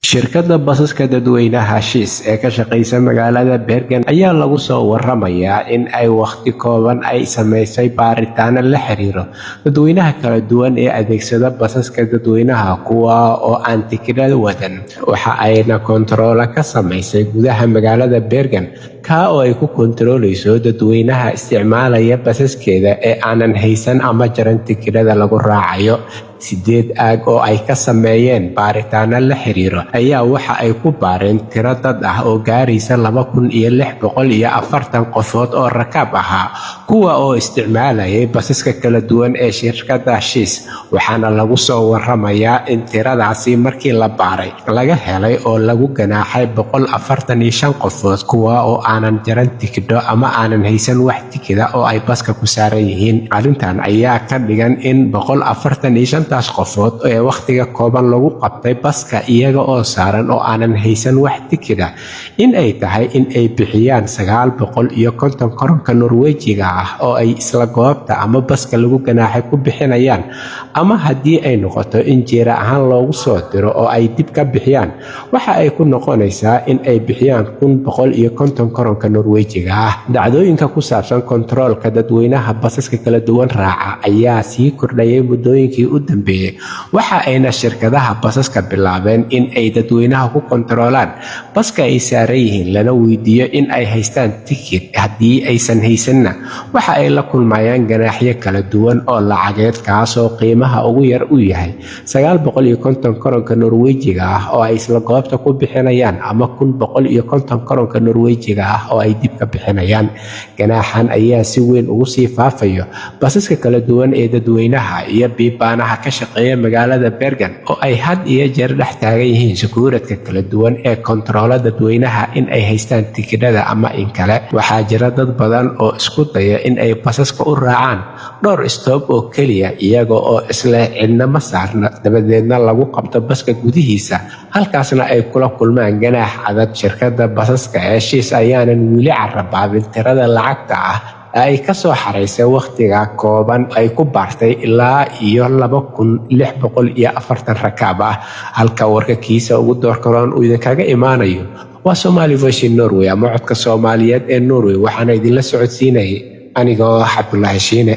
Shirkadda basaska dadweynaha Skyss ee ka shaqeysa magaalada Bergen ayaa lagu soo waramayaa in ay waqti kooban ay sameysay baaritaano la xiriira dadweynaha kala duwan ee adeegsada basaska dadweynaha, kuwa oo aan tikidhada wadan. Waxa ayna kontaroolo ka sameysay gudaha magaalada Bergen, kaa oo ay ku kontarooleyso dadweynaha isticmaalaya basaskeeda ee aanan haysan ama jaran tikidhada lagu raacayo. 8 aag oo ay ka sameeyeen baaritaano la xiriira ayaa waxa ay ku baareen tiro dad ah oo gaaraysa 2640 qofood oo rakaab ahaa, kuwa oo isticmaalayay basaska kala duwan ee shirkadda Skyss. Waxaana lagu soo waramayaa in tiradaasi markii la baaray laga helay oo lagu ganaaxay 145 qofood, kuwa oo aanan jaran tikidho ama aanan haysan wax tikida oo ay baska ku saaran yihiin. Arrintan ayaa ka dhigan in 145-taas qofood ee wakhtiga kooban lagu qabtay baska iyaga oo saaran oo aanan haysan wax tikida in ay tahay in ay bixiyaan 950 koronka Norwejiga ah oo ay isla goobta ama baska lagu ganaaxay ku bixinayaan, ama haddii ay noqoto in jeera ahaan loogu soo diro oo ay dib ka bixiyaan, waxa ay ku noqonaysaa in ay bixiyaan 1150 koronka Norwejiga ah. Dhacdooyinka ku saabsan kontaroolka dadweynaha basaska kala duwan raaca ayaa sii kordhayay muddooyinkii u dambeeyey, waxa ayna shirkadaha basaska bilaabeen in ay dadweynaha ku kontaroolaan baska ay saaran yihiin, lana weydiiyo in ay haystaan tikid. Haddii aysan haysanna, waxa ay la kulmayaan ganaaxyo kala duwan oo lacageed, kaasoo qiimaha ugu yar uu yahay 950 koronka Norwejiga ah oo ay isla goobta ku bixinayaan ama 1150 koronka Norwejiga ah oo ay dib ka bixinayaan. Ganaaxan ayaa si weyn ugu sii faafayo basaska kala duwan ee dadweynaha iyo Bybanen-aha ka shaqeeya magaalada Bergen, oo ay had iyo jeer dhex taagan yihiin sakuuradka kala duwan ee kontaroola dadweynaha in ay haystaan tikidhada ama in kale. Waxaa jira dad badan oo isku daya in ay basaska u raacaan dhowr stop oo keliya, iyaga oo isleh cidna ma saarna, dabadeedna lagu qabto baska gudihiisa, halkaasna ay kula kulmaan ganaax adag. Shirkadda basaska ee Skyss ayaanan weli carabaabin tirada lacagta ah ee ay kasoo xaraysay wakhtiga kooban ay ku baartay ilaa iyo 2640 rakaab ah. Halka warka kiisa ugu doorkaroon uu idinkaga imaanayo waa Somali Voice in Norway ama Codka Soomaaliyeed ee Norway. Waxaana idinla socodsiinayay anigoo Cabdulaahi Shiine.